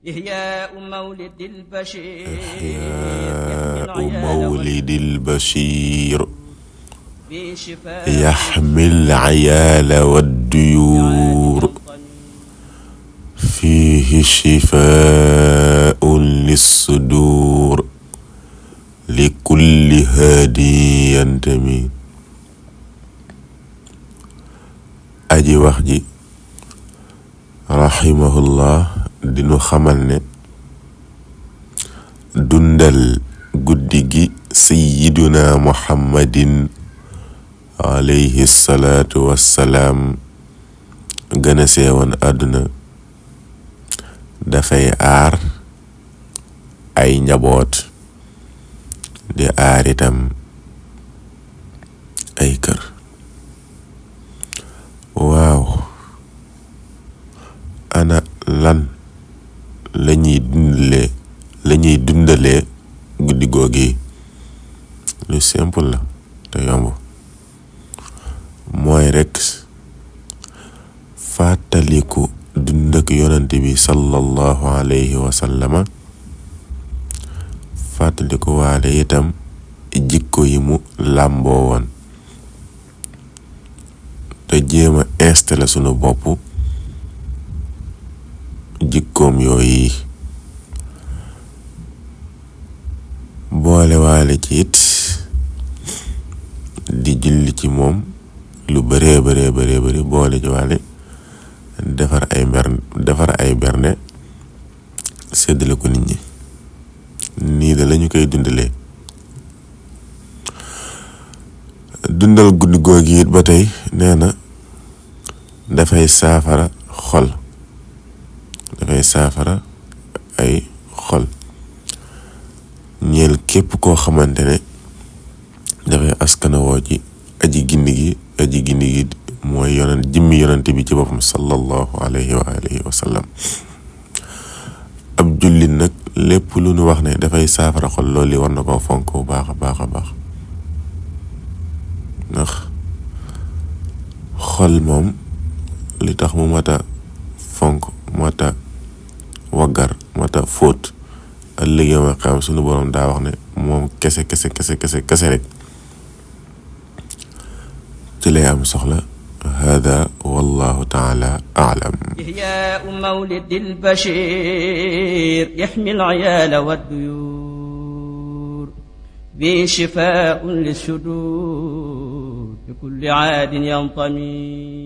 إحياء مولد البشير بشفاء يحمي العيال والديور فيه شفاء للصدور لكل هادي ينتمي. aji wax ji rahimahullah dinu xamal ne dundal guddi gi sayyiduna muhammadin alayhi salaatu wassalaam gëna seewoon àdduna dafay aar ay njaboot di aar itam ay kër. waaw ana lan lañuy dundalee guddi googi lu simple la te yomb mooy rekk fàttaliku dund ak yonent bi sallallahu alayhi wa sallama fàttaliku waale itam jikko yi mu làmboo woon te jéem a installé sunu bopp jikkoom yooyu boole waale ci it di julli ci moom lu bëree bëri boole ci waale defar ay berne séddale ko nit ñi. nii da lañu koy dundalee. dundal guddi googi it ba tey nee na dafay saafara xol dafay saafara ay xol ñeel képp koo xamante ne dafay askanawoo ci aji gindi gi mooy jëmmi yonent bi ci boppam sallallahu alayhi wa alihi wa sallam. ab jullit nag lépp lu nu wax ne dafay saafara xol loolu li war na koo fonk bu baax a baax ndax xol moom li tax mu mata fonk mata waggar mata fóot ëllëg ma xam sunu boroom daa wax ne moom kese rek ci lay am soxla. hada wallahu taala a'lam. إحياء مولد البشير يحمي العيال والديور به شفاء للصدور بكل عاد ينطمي.